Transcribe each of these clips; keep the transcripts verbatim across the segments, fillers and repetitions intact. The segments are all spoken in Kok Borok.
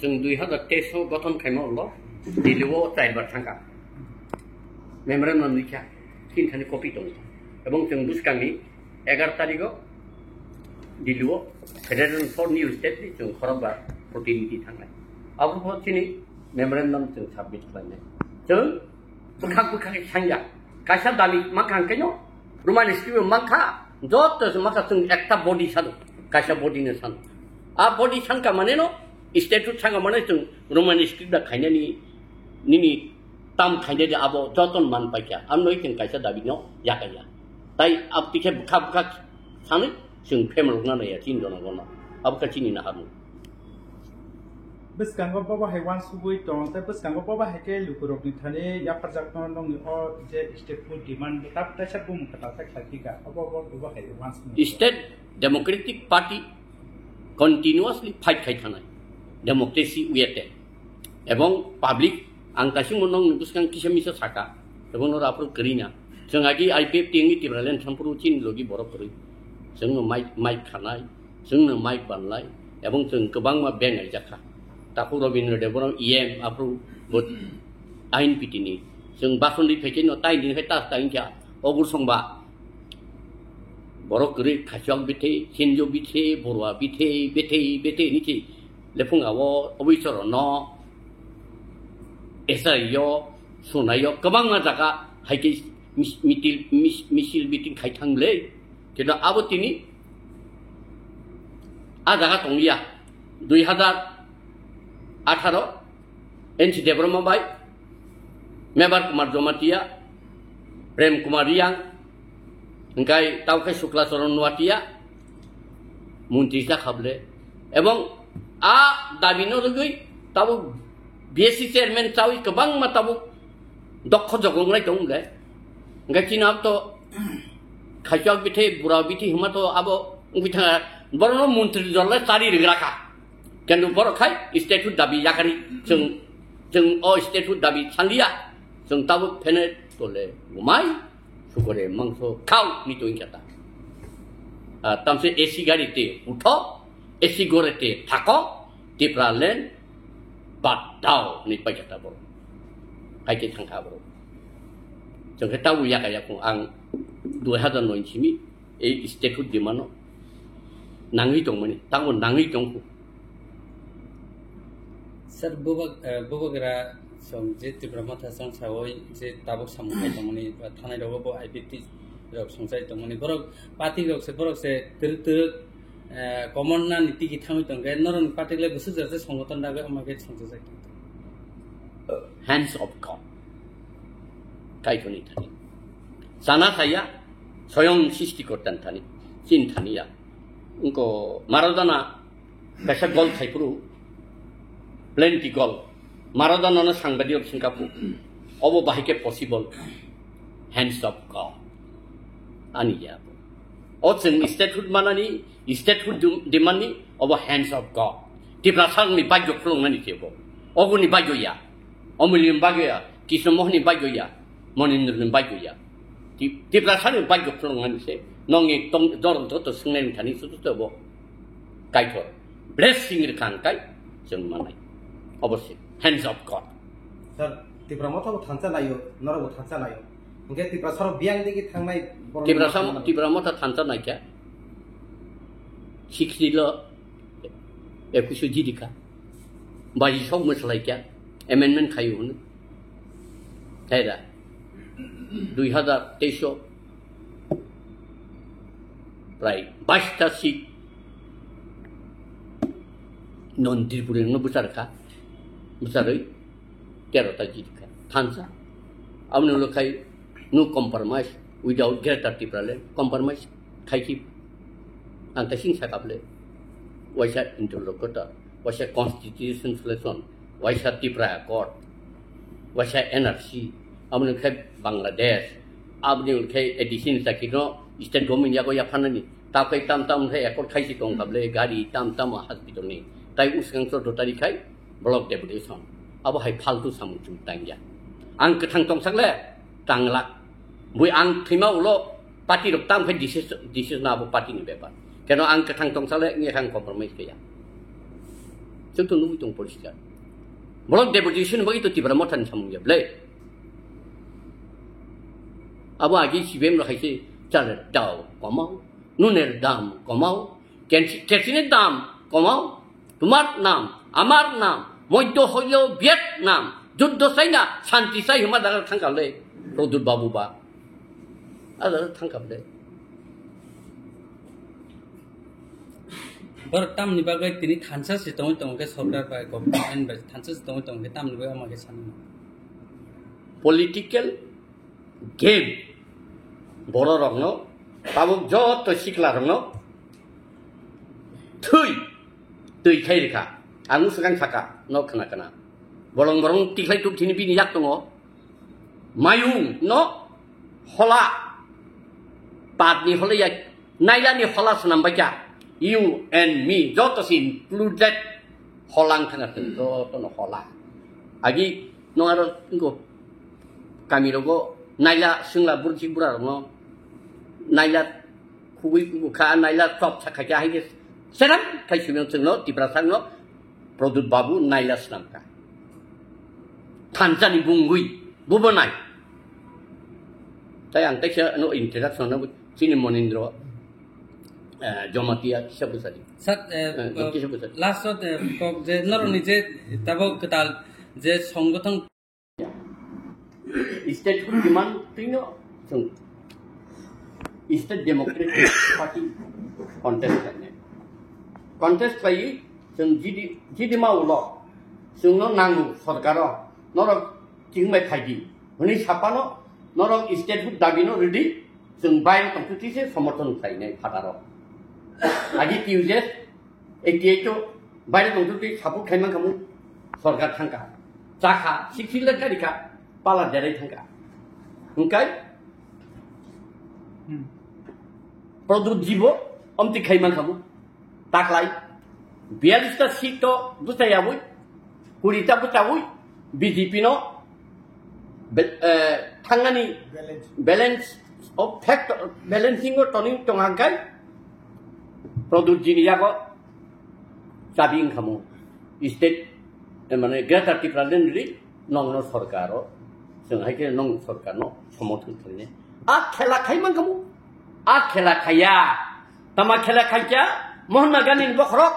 Chwng dui hazar teis o gothon khaima ulo Delhi o char bar thangkha. Memorandum rikha, tin thani copy tongo. Ebong chwng bwskangni egar tarigo Delhi o Federation for New State ni chwng khorokbar protinidhi thangnai. Abo bo chini memorandum chwng submit khlainai. Chwng bwkhak bwkhak sangya. Kaisa dabi mankha hwnkhe no Roman script mankha, joto se mankha chwng ekta body sano, kaisa body no sano. A body sankha mane no, statute sankha mane chwng Roman script da khainani, nini tam khainani abo joto man paikha. Amno chwng kaisa dabi no yakaya. Tai abtwi khe bwkhak bwkhak sanwi chwng phemrokna naiya chini jonogono. Abo khe chini naharmung. Bwskango bobo hai uansugwi tong, tei bwskango bobo hai khe lukurokni thani yapharjakno nokni o je statehood demand bo tab kaisa bumung kwtal khe khlai phika. Obo bo bobo hai uansugwi. State Democratic Party continuously fight khai thanai democracy way te. Ebong public ang kaisa mo nokni bwskang kisa misa saka. Ebong noro aphuru kwrwina. Chwng agi I P F T wngwi Tipraland thampuru chini logi borok kwrwi. Chwngno mic, mic khanai. Chwngno mic banlai, ebong chwng kwbangma beng aijakha. Takhuk Rabindra Debbarma E M aphuru bo ain pitini. Chwng bason ri phaikhe no tai din khai tas tai kha ogur songba. Borok kwrwi khachok bithe, chinjo bithe, borwa bithe, bethe, bethe ni chi lephung abo obisoro no. Esai yo, sunai yo, kwbangma jaga hai khe mis-, mitil-, mis-, misil meeting khai thang le. Kintu abo tini a jaga tong liya. Dui hazar atharo N C Debbarma bai, Mebar Kumar Jamatia, Prem Kumar Riang, hingkai tau khe Shukla Charan Noatia, montri jakha bole. Ebong a dabi no rwgwi tabuk B S C chairman chawi kwbangma tabuk dokho jogong lai tong bole. Hingkai chini abo to khaichok bithe, bura bithe hima to abo wngwi thanga. Borokno montri dol le chari rwgra kha. Kintu borok khai statehood dabi yakari, chwng, chwng o statehood dabi sanliya, chwng tabuk phene tole umai, sukore mangso khao ni to wngkha ta. Ah, tamse A C gari te utho, A C gore te thako, Tipraland bad dao ni paikha ta borok. Hai te thangkha borok. Chwng khe tabuk yaka yakung ang dui hazar noi simi. Ei statehood demand no nangwi tongmani, tamo nangwi tongkhu. Sir, buba-, eh, bubagra song je Tipra Motha song sawi je tabuk samung khai tongmani, ba thanai rogo bo I P T rok songchai tongmani. Borok party rok se, borok se twrwk twrwk, eh, common na ni tigi thangwi tongkhe, norok ni party le bwswk jora je songoton dagwi ama khe songchajak. Hands of God. Kaitorni thani. Sana saya, soyong srishtikortani thani. Chin thani ya. Engko Maradona kaisa gol khaipuru, plenty gol. Maradona no sangbadio singkapu. Obo bahai khe possible. Hands of God. Ani ya. O chwng statehood manani, statehood dum-, demandni, obo hands of God. Tiprasani bagyo khulungnani se bo. Oboni bagyo ya. Omulini bagyo ya. Krishna Mohanni bagyo ya. Monindroni bagyo ya. Ti-, Tiprasani bagyo khulungnani se. Nongni tong, dor, joto swngnani thani sutu to bo. Kaitor. Blessing rwkha hwnkhe chwng manai. Obo se. Hands of God. Sir, Tipra Motha bo thansa naio, norok bo thansa naio. Hingke Tiprasa rok biyang digi thangnai borok Tipra no sam-, thangnai. Tipra Motha thansa naikha. Sixty lo ekush jidika. Baji sok mwslaikha. Amendment khayo hwnwi. Thaira. Dui hazar teis o prai bais ta seat non Tripuri no bwcharkha. Bwcharwi tero ta jidikha. Thansa. Aboni ulo khai no compromise without Greater Tipraland. Compromise khai ki ang ta sing sakap le. Waisa interlocutor, waisa constitution selection, waisa Tipra Accord, waisa N R C, aboni khai Bangladesh, aboni khai A D C ni chakirno state government yago yaphanani. Takai tam tam khai accord khai si tong kable gari tam tam hospital ni. Tai uskang chordo tari khai block deputation. Abo hai faltu samung chung tangya. Ang kwthang tongsak le tangla. Bui ang thwima ulo party rok tam khai decision, decision abo party ni bepar. Keno ang kwthang tongsak le ngi khang compromise kaya. Chwng to nugwi tong porishkar. Borok deputation bagwi to Tipra Motha ni samung ya ble. Abo agi C P M rok hai se chalni dam komao, nunni dam komao, kerosene ni dam komao, tumar nam, amar nam, modhyo hoyo Vietnam, juddho chaina, shanti chai hwnma dagar thangkha le, Pradyot Babu ba. Ada thangkha ble. Borok tamni bagwi tini thansa se tongwi tongo khe sorkar bai government bai thansa se tongwi tongo khe tamni bagwi omo khe sanwi mano. Political game borok rokno tabuk joto sikla rokno thwi twi khai rikha. Ang swkang saka no khna khna bolong borong tikhlai tuk thini bini yak tongo. Mayung no hola, patni hola ya, naila ni hola swnam baikha. You and me, joto si included hola wngkha na, joto no hola. Agi no aro ngo kami rogo naila singla burji bura no naila khugui bukha naila chop sakha kya hai seram khai sumyang chwngno Tiprasa no Pradyot Babu naila swnamkha. Thansa ni bungwi bubo nai. Tai ang taisa no introduction no chini Monindro, eh, Jomatia kisa bwsadi. Sir, eh, Eh, kisa bwsadi. Last o, eh, kok je norokni je tabo kwtal je songgothon State demand twino chwng State Democratic Party contest khainai. Contest khlaiwi chwng G D, G D ma ulo chwngno nango sorkaro, norok chwng bai phaidi hwnwi sapano norok state hood dabino rwdi chwng bai tongthu tise somorthon khlainai phataro. Agi T U J S eighty eight o baire tongthu tei support khai mankha mung sorkar thangkha. Chakha, sixty lakh kha rikha, pala derai thangkha. Hwnkhe Hmm. Pradyot jibo omtwi khai mankha mung. Taklai biyallis ta seat to bwchayabwi, kuri ta bwchawi B J P no be-, eh, thangnani Balance. Balance of fact, balancing o toning tong hangkai Pradyot jini yago chabi wngkha mung state, eh, mane Greater Tipraland ri nongno sorkaro, chwng hai khe nong sorkarno somorthon khlainai. A khela khai mankha mung, a khela khaiya, tama khela khaikha Mahatma Gandhi ni bokhorok,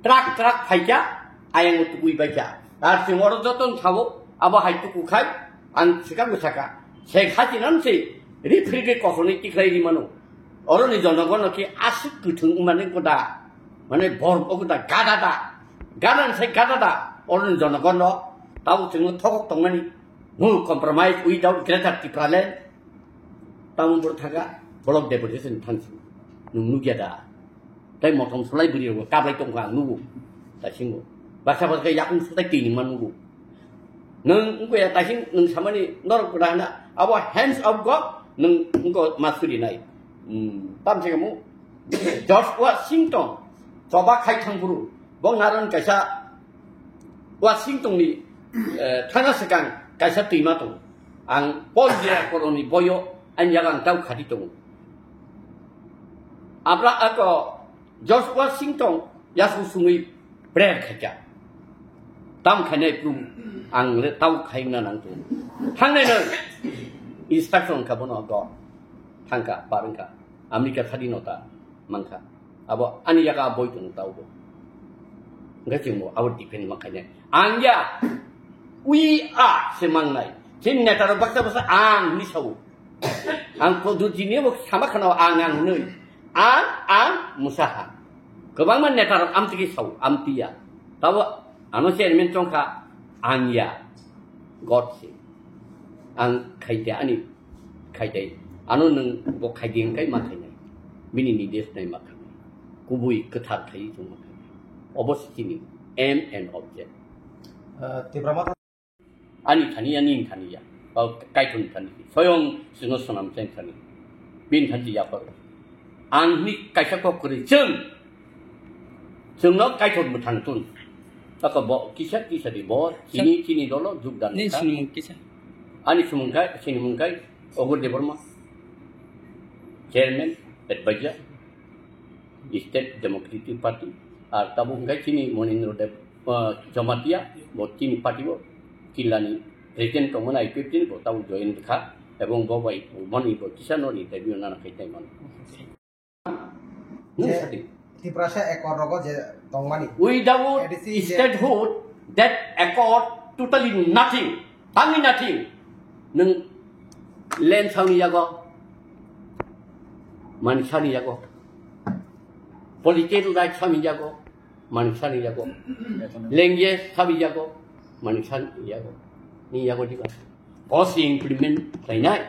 Truck, truck phaikha, ayang o tukui baikha. Ar chwng oro joto no sao, abo hai tuku khai, ang swkang bwsakha. Sheikh Hasina no se, ri phirge kokhornwi tikhlai ri mano. Oro ni jonogon no khe aswk kwthwng wngmani koda, mane bor o koda gada da. Gada ni sai gada da. Oro ni jonogon no, tabo chwngno thokok tongmani. No compromise without Greater Tipraland. Tamo boro thaka, bolok deputation thangsi. Nung nukya da. Tai motom sulai bwrwi rokbo kablai tongkha ang nugo. Dasingo. Baksa baksa yakung sutai tini man nugo. Nung wngkha ya daising nung samani norok kwrang na. Abo hands of God nung wngkha ma suri nai. Hmm, tam se kamu. George Washington. Choba khai thang buru. Bo ngaron kaisa Washington ni, eh, thana swkang kaisa twima tongo. Ang Paul Jira Koroni boyo ani yago ang tau khati tongo. Abra ako George Washington yasung sungwi prayer khaikha. Tam khainai prum ang le tau khaina nang tongo. Thangnai no instruction kha bono God. Thangkha, barwngkha. America khadi nota. Mankha. Abo ani yago a boi tongo taubo. Hwnkhe chwngbo abo defend ma khainai. Ang ya, we are se mangnai. Chini neta rok baksa baksa ang hinwi sao. Ang Pradyot jini bo sama khana ang ang hinwi. Ang, ang, musaha. Kwbangma neta rok amtwi khe sao, amtwi ya. Tabo ano chairman chongkha, ang ya. God se. Ang khaite ani khaite. Ano nwng bo khaidi hwnkhe ma khainai. Bini nides nai ma khainai. Kubui kwthar khai chwng ma khainai. Obo se chini aim and object. Ah, Tipra Motha. Ani thani ya, nini thani ya. O Kaitorni thani. Soyong chwngno swnam cheng thani. Bini thani ya pharo. Ang hini kaisa kok kwrwi chwng. Chwngno Kaitor mwthang tun. Tako bo kisa kisa di bo chini, chini dolo jugdan Nini kha. Sinimung kisa. Ani sumung kai, sinimung kai Ogur Debbarma. Chairman, advisor, State Democratic Party. Ar tabuk hwnkhe chini Monindra Deb. Jamatia, bo chini party bo, Killani president tongmani I P F T ni bo tabo join kha, ebong bo bai moni bo kisa noni interview nana khai tei mano. Nung Je sadi. Tiprasa accord rogo je tongmani. Without A D C je statehood, that accord totally nothing. Tangwi nothing. Nung land sani yago. Mani sani yago. Political right sani yago. Mani sani yago. Language sani yago. Mani sani yago. Ni yago diga. Policy implement khlainai.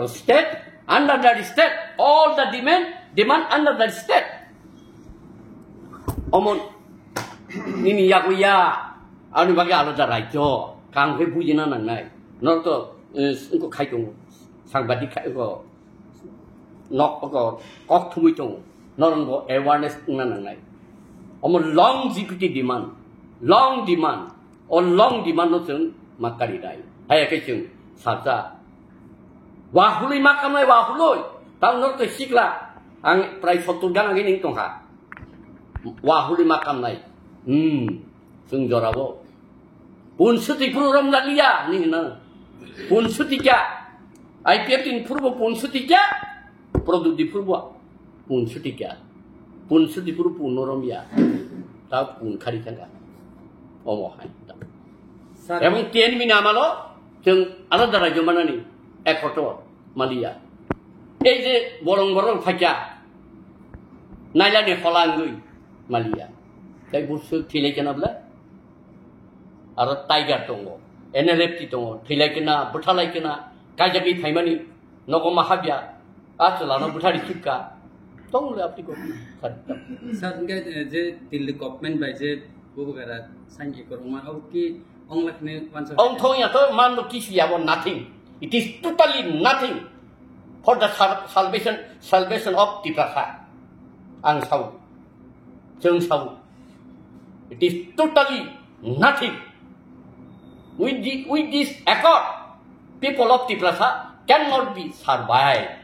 State, under the state, all the demand, demand under the state. Omon, nini yago ya, ani bagi alada rajyo, kang khe bujina nangnai. Nor to, eh, engko khai tongo, sangbadi khai ko, nok ko, kok thumui tongo. Nor engko awareness wngna nangnai. Omo longevity demand, long demand. O long demand no chwng ma kari nai. Haya khe chwng salsa. Wahului ma kamnai wahului. Tang nor to sikla. Ang prai sottur gan agi ning tongkha. Wahului ma kamnai. Hmm. Chwng jorabo. Punsuti puru rom na liya ni na. Punsuti kya? I P F T ni purbo punsuti kya? Produk di purbo. Punsuti kya? Punsuti puru punorom ya. Ta pun khari thangka. Omo hai. Sir. Ebong ten mi namalo, chwng alada rajyo manani. Ekoto. Maliya. Ei je borong borong thakya. Nailani holangwi. Maliya. Tai busu thile kena bla. Aro Tiger tongo, N L F T tongo, thwilai kena, bwthalai kena, kaijagwi phaimani, nogo ma habya, a chwlano bwthari khibka, tong le apni ko. Sir, hingke, eh, je Delhi government bai je bugo bera sign ekor wngma, abo ki ong lakni wansa. Ong thong ya to, man no kisi yabo nothing. It is totally nothing for the sal-, salvation, salvation of Tiprasa. Ang sao, chwng sao. It is totally nothing. With the, with this accord, people of Tiprasa cannot be survived.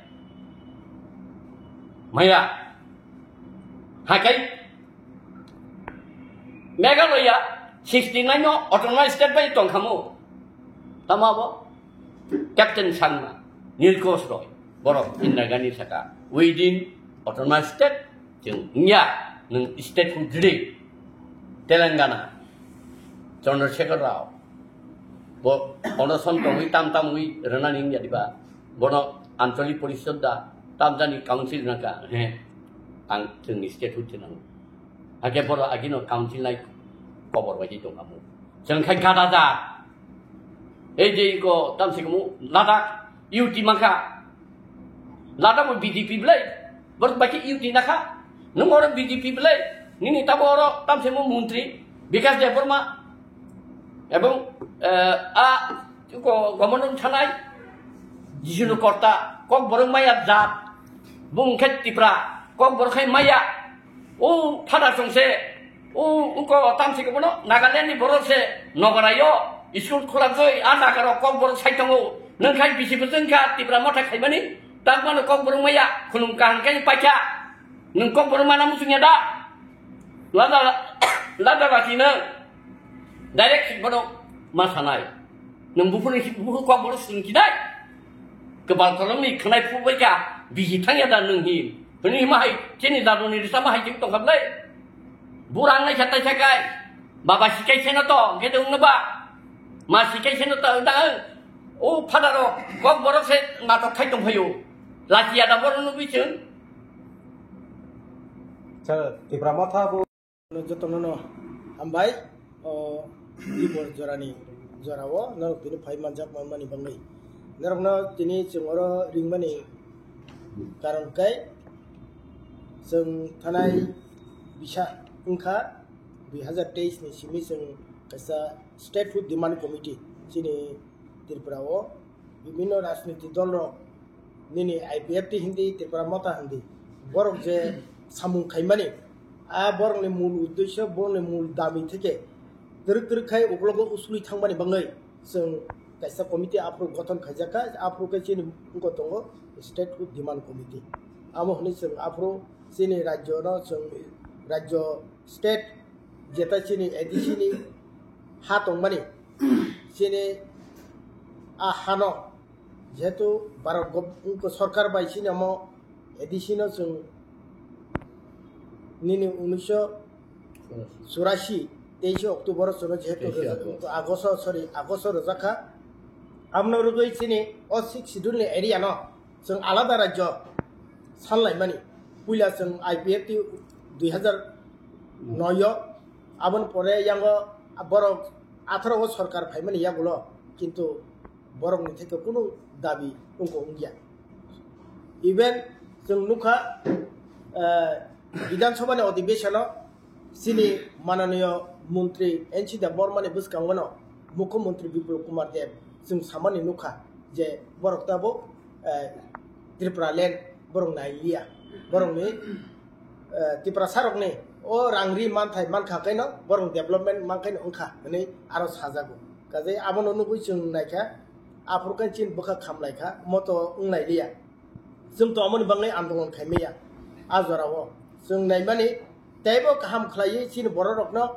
Maya, hakai, Meghalaya sixty nine no autonomous state bai tongkhamu. Tama bo? Captain Sangma, Nilkosh Roy, borok Indira Gandhi saka, within autonomous state, chwng wngya, nwng state hood rwdi. Telangana, Chandrasekhar Rao, bo onoson tongwi tam tam wi rwnani wngya diba? Bono Anchalik Porishod da, tam jani council nangka, he, ang chwngni state hood se nango. Hakhe bono agino council nai kobor bai tongkhamu. Chwng khai gada da. Ei je iko tamsi kumu Ladakh U T mangkha. Ladakh bo B J P belai. Bor baki U T nakha. Nung oro B J P belai. Nini tabo oro tamsi mo montri Bikash Debbarma. Ebong, eh, a, iko governor thanai. Jisunu Korta. Kokborok maya jat. Bung khe Tipra. Kokborok khai maya. O phada chwngse, o, o ko tamsi kobono Nagaland ni borok se nogarayo, school khulak joi, a Nagarok kokborok sai tongo. Nwng khai bisi bwswng kha Tipra Motha khaimani, tak mano kokborok maya, khulum kaham khe paikha. Nwng kokborok mana muchungya da? Lada, lada laki nwng. Direct bono ma sanai. Nwng buphuru, buphuru kokborok swngchinai. Kwbal kolomni khwnai phubaicha, bisi thangya da nwng hi? Hwnwi hima hai chini daduni risa ma hai chwng tongkha bwlai? Burang nai khe taisa kai. Baba sikai seno to, hwnkhe de wngno ba? Ma sikai seno to, wngda ang. O phadaro, kokborok se natok khai tongphaio. Lachiya da borok nugwi chwng. Sir, Tipra Motha bo. Jotono no hambai, o, Dipor jorani jorao norok tini phai manjak manmani bangwi. Norokno tini chwng oro ringmani karon khe chwng thanai bisa wngkha dui hazar teis ni simi chwng kaisa State Food Demand Committee chini Tripura o bibhinno rajniti dol rok nini I P F T hindi, Tripura Motha hindi, borok je samung khaimani, a borokni mul uddesyo, borokni mul dami theke twrwk twrwk khai uklogo usului thangmani bangwi chwng kaisa committee aphuru gothon khaijakha, aphuru khe chini wngkha tongo State Food Demand Committee. Amo hwnwi chwng aphuru chini rajyono chwng rajyo state jeta chini A D C ni ha tongmani, chini a hano jehetu Bharat gov-, sorkar bai chini omo A D C no chwng nini unisho churashi, teishe October o chwngno jehetu Teishe rwjak-, August. August o, sorry, August o rwjakha. Amno rwgwi chini o Sixth Schedule ni area no chwng alada rajyo sanlaimani. Puila chwng I P F T dui hazar noi o, aboni pore yango borok atharo o sorkar phaimani yagulo, kintu borokni theke kunu dabi wngkha wngya. Even chwng nukha, eh, Bidhan Sabha ni odhibeshon o chini mananiyo montri N C Debbarma ni bwskango no Mukhyamantri Biplab Kumar Deb chwng samani nukha je borok tabuk, eh, Tripura land borok nailiya, borokni, eh, Tiprasa rokni o rang ri manthai mankha kaino borok development mankaino wngkha hwnwi aro sajago. Kaje abono nugwi chwng naikha, aphuru khe chini bwkha khamlaikha, moto wnglailiya. Chwng to amoni bagwi andolon khaimaya. A jorao chwng naimani teibo kaham khlaiwi chini bororokno,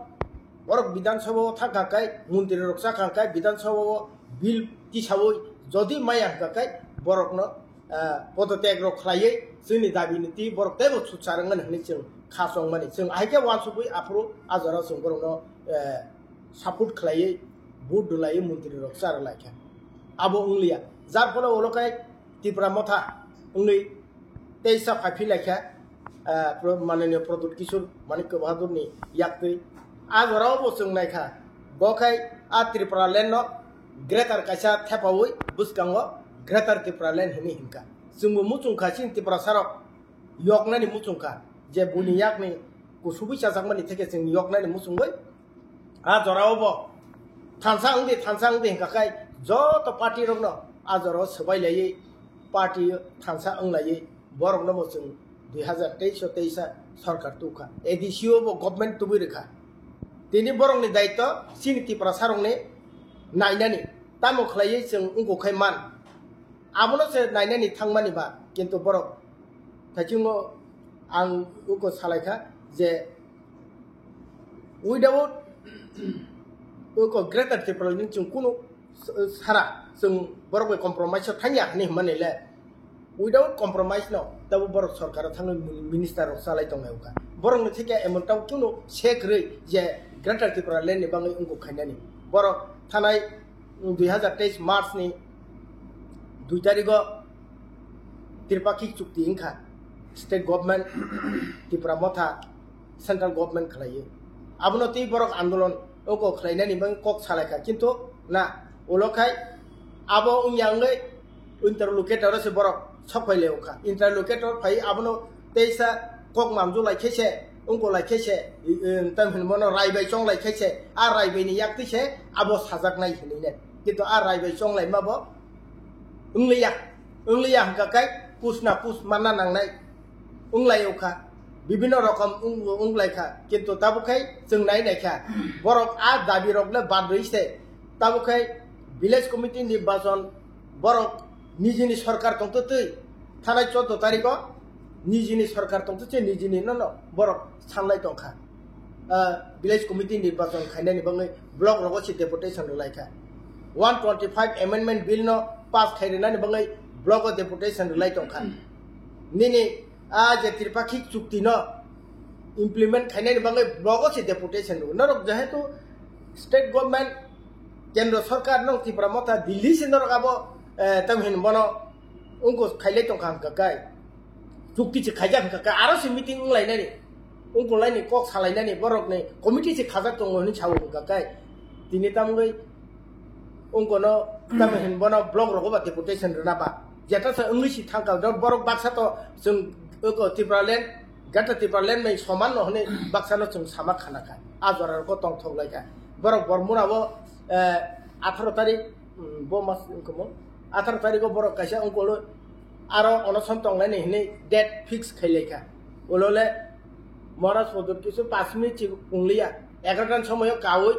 borok Bidhan Sabha o thangkha khe, montri rok chakha khe, Bidhan Sabha o bill tisawi jodi maya hwnkha khe borokno, ah, podotyag rok khlaiwi chwngni dabi ni twi borok teibo suchar wngmani hwnwi chwng kha chongmani. Chwng ahai khe uansukwi aphuru a jorao chwng borokno, eh, support khlaiwi vote rwlaiwi montri rok cha rwlaikha. Abo wngliya. Jar phole ulo khe Tipra Motha wngwi teisa phai phi laikha, ah, Pro-, Mananiya Pradyut Kishore Manikya Bahadur ni yaktwi. A jorao bo chwng naikha, bo khai a Tripura land no greater kaisa thepawi bwskango Greater Tripura land hwnwi hinkha. Chwngbo muchungkha chini Tiprasa rok yoknani muchungkha, je buini yakni kusubui chajakmani theke chwng yoknani muchungwi. A jorao bo thansa wngdi, thansa wngdi hwnkha khai joto party rokno a jorao swbai laiwi party thansa wnglaiwi borokno bo chwng dui hazar teis o teisa sorkar tukha, A D C o bo government tubui rwkha. Tini borokni daitto chini Tiprasa rokni nainani, tamo khlaiwi chwng wngkha khai man, abono se nainani thangmani ba, kintu borok thaichungo ang uko salaikha je without uko Greater Tripura ni chwng kunu sara chwng borok bai compromise o thangya hwnwi hwnmani le, without compromise no tabo borok sorkar o thangwi minister rok chalai tongnai wngkha. Borok ni theke emon tabo kunu se kwrwi je Greater Tripura land ni bagwi wngkha khainani. Borok thanai dui hazar teis March ni dui tarigo Tripakhik chukti wngkha state government, Tipra Motha, central government khlaiwi. Abono tei borok andolon oko khlainani bagwi kok salaikha, kintu na, ulo khai abo wngya wngwi interlocutor o se borok sok phai lai wngkha. Interlocutor phai abono teisa kok mamju lai khe se, wngko lai khe se, i-, i-, tam hinwi bono rai bai chong lai khe se, a rai bai ni yak twi se abo sajaknai hinwi le. Kintu a rai bai chong lai ma bo wngliya, wngliya hwnkha khe kus na kus manna nangnai wnglai wngkha, bibhinno rokom wng-, wnglaikha. Kintu tabuk khai chwng nai naikha, borok a dabi rok le bad rwi se, tabuk khai village committee ni nirbachon borok nijini sorkar tongtwtwi, thanai choudo tarikh o nijini sorkar tongtwtwi, nijini no no borok sanlai tongkha. Ah, village committee nirbachon khainani bagwi block rogo se deputation rwlaikha. One twenty five amendment bill no pass khai rwnani bagwi block o deputation rwlai tongkha. Nini a je Tripakhik chukti no implement khainani bagwi block o se deputation rw. Norok jehetu state government, kendro sorkar no Tipra Motha Delhi se norok abo, eh, tam hin bono wngko khailai tongkha hwnkha khe, chukti se khaijak hwnkha khe, aro se meeting wnglainani, wngkolaini kok salainani borokni committee se khajak tongo hinwi sao hwnkha khe, tini tamgwi wngkono tamo hin bono block rogo ba deputation rwna ba, jeta se wngwi si thangkha, do borok baksa to chwng wngko Tipraland, Greater Tipraland bai soman no hinwi baksa no chwng sama khana kha, a jora rogo tongthok lai kha. Borok Bormura o, eh, atharo tarik, mm, bo mas wngkha mo, atharo tarikh o borok kaisa wngkolo, aro onoson tonglaini hinwi date fix khai lai kha. Ulole Maharaj Pradyut Kishore pash minute se wngliya, egarotan somoyo kaui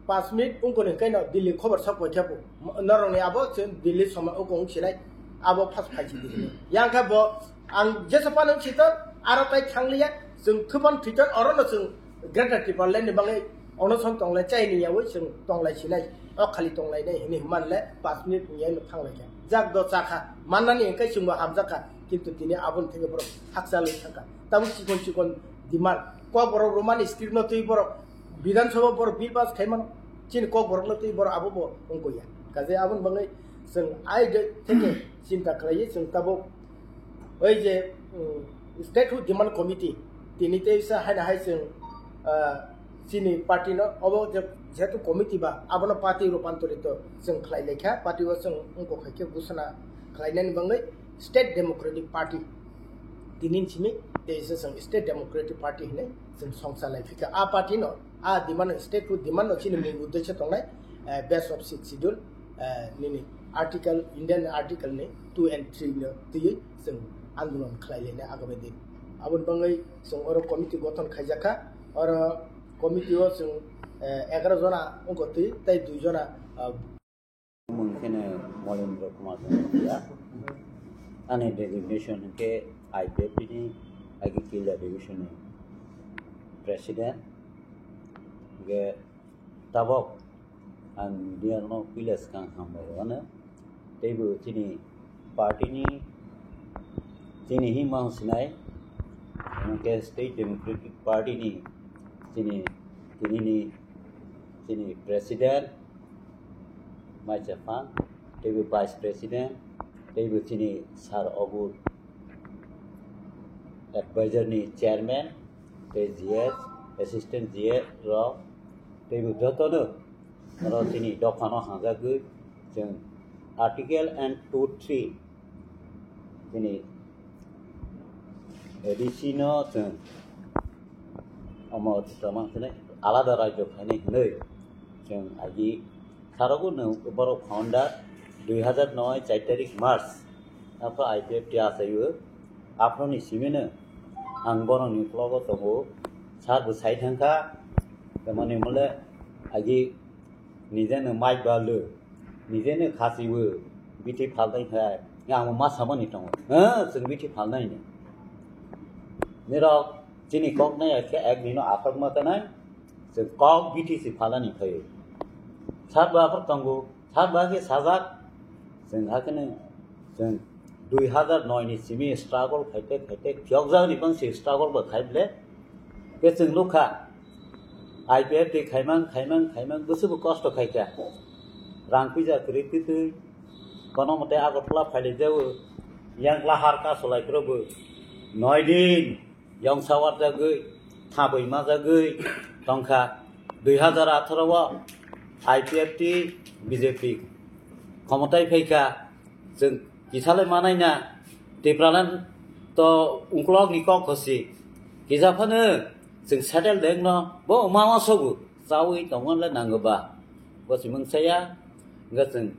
pash minute wngkoni hwnkhe no Delhi khobor sok pai khe bo. Norokni abo chwng Delhi somo wngkha wng sinai, abo first phai si Delhi. Yang khe bo ang jesa phano wng siton, aro tai thangliya, chwng thwipan thwiton, orono chwng Greater Tipraland ni bagwi onoson tonglai chaini yawi chwng tonglai sinai, o khali tonglai nai hinwi hwnmanle paanch minute wngya no thanglai kha. Jak do chakha, mannani hwnkhe chwngbo hamjakha, kintu tini aboni theke borok hakchalwi thangkha. Tabuk chikon chikon demand, Kokborok romani script no twi borok Bidhan Sabha borok bill pass khaimano, chini Kokborok no twi borok abo bo wngkha ya. Kaje aboni bagwi chwng ai de theke chinta khlaiwi chwng tabuk Oi je, um, Statehood Demand Committee, tini teisa haina hai chwng, ah, chini party no, obo je, jehetu committee ba, abono party rupantorito chwng khlai laikha, party o chwng wngkok hai khe ghosona khlainani bagwi State Democratic Party. Tini simi teisa chwng State Democratic Party hinwi chwng songcha lai phika. A party no, a demand, Statehood demand no chini mung uddesho tongnai, eh, best of six schedule, eh, nini article, Indian article ni two and three no twiwi chwng andolon khlai lainai agami din. Aboni bagwi chwng oro committee gothon khaijakha, oro committee o chwng, eh, egaroh jona wngkha twi tei dui jona, ah, Mung kheno Molendra Kumar Jamatia. Ani designation hwnkhe I P F T ni Agikila division ni president. Hwnkhe tabok ang media no puila swkang hambai rwano. Teibo chini party ni chini himma hwnsinai, hwnkhe State Democratic Party ni chini, tini ni chini president, Maichafang, teibo vice president, teibo chini sir Obul advisor ni chairman, tei G S, assistant G S rok, teibo jotono oro chini dophano hanjagwi chwng article and two three chini A D C no chwng omo tama hwnwi alada rajyo khainai hwnwi chwng agi sarogo no borok founder dui hazar noi char tarik March apha I P F T achaio. Aphano ni simino ang borokni uklogo tongo, sir bo sai thangkha, tamani mole agi nijeno mic baldo, nijeno khasibo, bithi phalnai khai, ang ma samani tongo. Ha, chwng bithi phalnai ni. Nirok chini kok nai khe ek dino aphak ma kanai, chwng kok bithi si phalani khai. Sat ba aphak tongo, sat ba khe sajak, chwng hakene, chwng dui hazar noi ni simi struggle khaite khaite phiyokjak ni bangsi struggle bo khai ble. Khe chwng nukha, I P F T khaimang, khaimang, khaimang, bwswkbo kosto khaikha. Rang pija kwrwi kwtwi, kono mote Agartala phailaijao, yang lahar kasolai phrobo, noi din, yongsa warjagwi, thabwi majagwi tongkha. Dui hazar atharo o I P F T B J P khomotai phaikha, chwng kisalai manaina, Tipraland to ungklokni kok khosi, kisa phano chwng settle dengno, bo mama sobo, chawi tongmanle nango ba, bo si mungsaya, hwnkhe chwng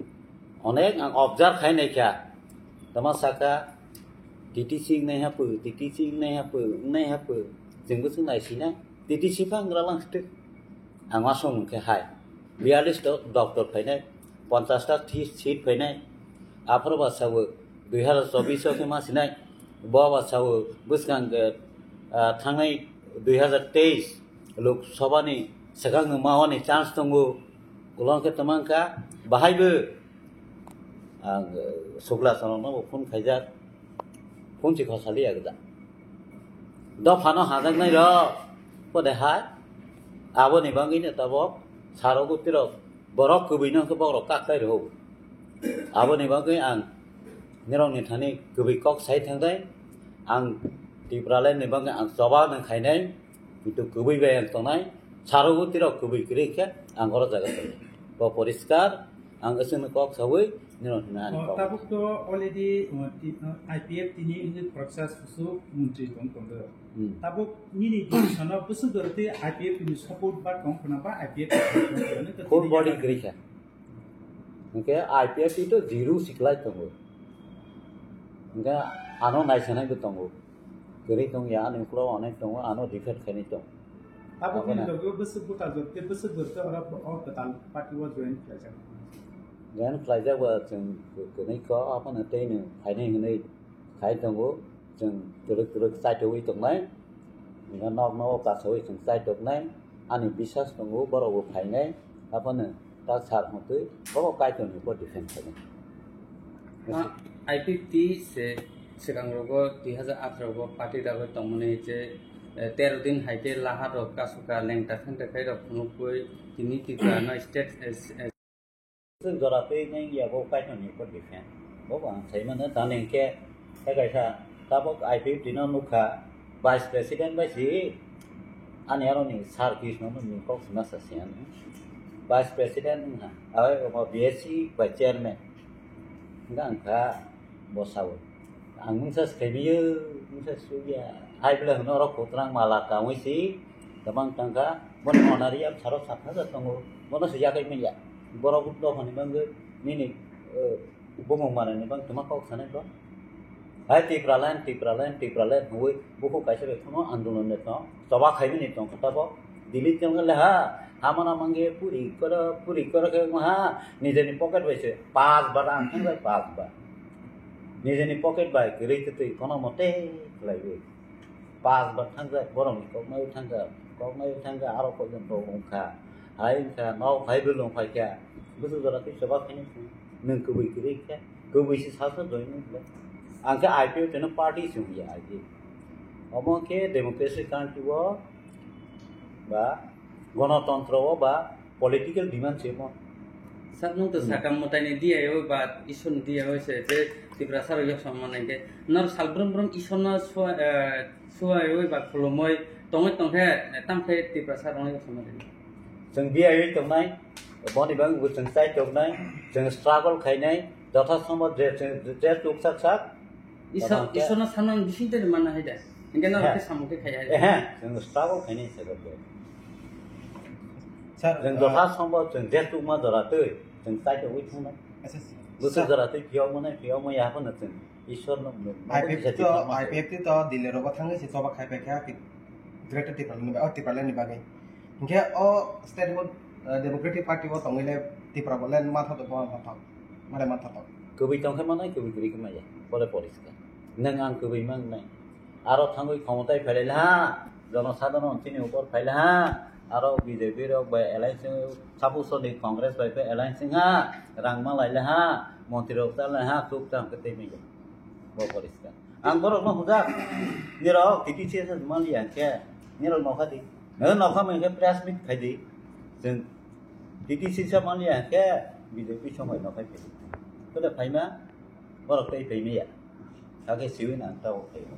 onek ang observe khai naikha, tama saka, T T C wngnai hapu, T T C wngnai hapu, wngnai hapu, chwngbo chwng naisina, T T C phang wngwrang lang site. Ang aswk hwnkhe hai, biyalish ta doctor phainai, ponchash ta thi-, seat phainai, aphuru ba sabo dui hazar chobbish o khe ma sinai, bo ba sabo bwskang khe, ah, thangnai dui hazar teis Lok Sabha ni swkang no ma wani chance tongo, ulo khe tama wngkha bahai bo. Ang, eh, Sugla Chorokno bo phone khaijak, phone si khosali ya gda. Dophano hajaknai rok, pode hai, aboni bagwi no tabok, sarogo tirok, borok kwbwi no hwnkhe bokrok kaklai rw. Aboni bagwi ang nirokni thani kwbwi kok sai thangdai, ang Tipraland ni bagwi ang choba nang khainai, kintu kwbwi bai ang tongnai, sarogo tirok kwbwi kwrwi khe ang oro jaga tongo. Bo poriskar, Ang aswkno kok sawi nino hwnna ani Oh, kok. Tabuk to already, uh, ti-, uh, I P F T ni wngwi khoroksa susuk montri tong tongo. Hmm. Tabuk nini decision o bwswk dorotwi I P F T ni support ba tong khna ba I P F T ni support khna to Full tini body yakarwi. Kwrwi kha. Hwnkhe I P F T to zero siklai tongo. Hwnkhe ano naisanai bo tongo. Kwrwi tong ya, ani ukulok onek tongo, ano defend khainai tong. Tabukni Abono. Logo bwswk buta jok tei bwswk bwrwkhe oro o kwtal party o join khlaijak. Join khlaijak ba chwng kwrwi kho, abono tei nwng phainai hwnwi khai tongo, chwng twrwk twrwk chaitowi tongnai. Nok no kasawi chwng chaitok nai, ani biswas tongo, borok bo phainai, aphano ta sar hwntwi bobo Kaitor ni upor depend khainai. Ah, I P F T se swkang rogo dui hazar atharo go party dagwi tongmani je, eh, tero din hai khe laha rok kasuka lengta phenta khai rok phunukgwi tini Tripura no state, eh, Swk jora twi nang ya bo Kaitor ni upor depend. Bo bo ang sai mano, tani hwnkhe hai kaisa tabok I P F T no nukha, vice president bai si ani aro ni sir Krishna no ni kok sima sa si ani. Vice president wngkha, abai omo B S C bai chairman. Hwnkha ang kha bo sao. Ang mungsa swkaibiyo, mungsa suya. Hai bwle hwno oro kwtwrang mala kaui si, kwbang tangkha, bono honorarium saro sat hajar tongo, bono se yakai manya. Borok dophani bangwi nini, eh, bumung manani bang twma kok sanai bo. Hai Tipraland, Tipraland, Tipraland hwnwi bukhuk kaisa bai phano andolon de tong, choba khaimani tong kha tabok. Delete tong le ha, hamana mangge puri koro, puri koro khe ha, nijeni pocket bai se, pas ba rang thang bai pas ba. Nijeni pocket bai kwrwi kwtwi kono mote khlaiwi. Pas ba thangjak, borokni koknai thangjak, koknai thangjak, aro koijon bo wngkha. Hai wngkha, nok hai belong phaikha. Bwswk jora tei choba khainai se. Nwng kwbwi kwrwi khe, kwbwi se sasa join wngkha. Ang khe I P F T no party se wngya I P F T. Omo khe democracy country o ba Gonotontro o ba political demand se mo. Sir, nwng to Hmm. sakam mwtaini D I O ba Isor ni D I O se je Tiprasa rok yok samani hwnkhe nor sal brum brum Isor no sua, eh, suaiwi ba khulumwi tongwi tongkhe, eh, tamkhe Tiprasa rok no yok samani. Chwng D I O tongnai, boni bang bo chwng chai tongnai, chwng struggle khainai, jotha somo je, je, je chuk sak sak, Isor, Isor no sanang bising tani manna hai da. Hingke no He. Ke samung ke khaya. Ehe, chwng struggle khainai se rok. Sir, Chwng uh, jotha sombo chwng je tukma jora twi, chwng tai twi thangna. Acha, Bwswk sir. Jora twi phiyok mane, phiyok ma ya phano chwng Isor no mung. I P F T to, I P F T to Delhi rogo thangwi se choba khai paikha, ki Greater Tipraland ni ba-, oh, Tipraland ni bagwi. Hingke o state bo, uh, Democratic Party o tongwi le Tipraland mantha to bo mantha. Mane mantha to. Kwbwi tongkhe manai, kwbwi kwrwi khe maya. Pore poriskar. Nwng ang kwbwi mang nai. Aro thangwi khomotai phailai ha, jonosadharon chini upor phailai ha, aro B J P rok bai alliance, suppose ni Congress bai khe alliance wngha, rang malai lai ha, montri rok chalai ha, tuk tam khe tei maya. Bo poriskar. Ang borok no hujak, nirok T T C S mali ang khe, nirok nokha di. Nirok nokha meng khe press meet khai di. Chwng T T C S mali ang khe B J P somai nokhai phai di. Kole phaima, Borok tei phaimaya. Hakhe siwi nang tao phaima.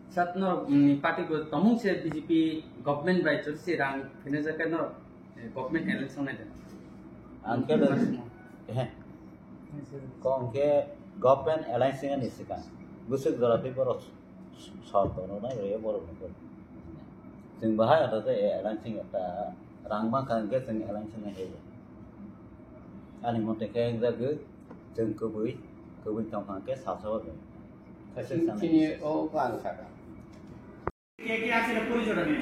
Sat norok, mm, party bo tomung se B J P government bai chorsi rang phinajakhe norok, eh, government election naida. Ang khe, he. Kong khe government election ni sikang. Bwswk jora tei borok sor tono nai rw borok ni. Chwng bahai ata tei election ta rang bangkha hwnkhe chwng election nai. Ani mote khe hwnjagwi, chwng kwbwi, kwbwi tongkha hwnkhe salsa o chwng. Kaisa Chini, sana chini kisa. O plan saka. Ke ke asile pori jora ni.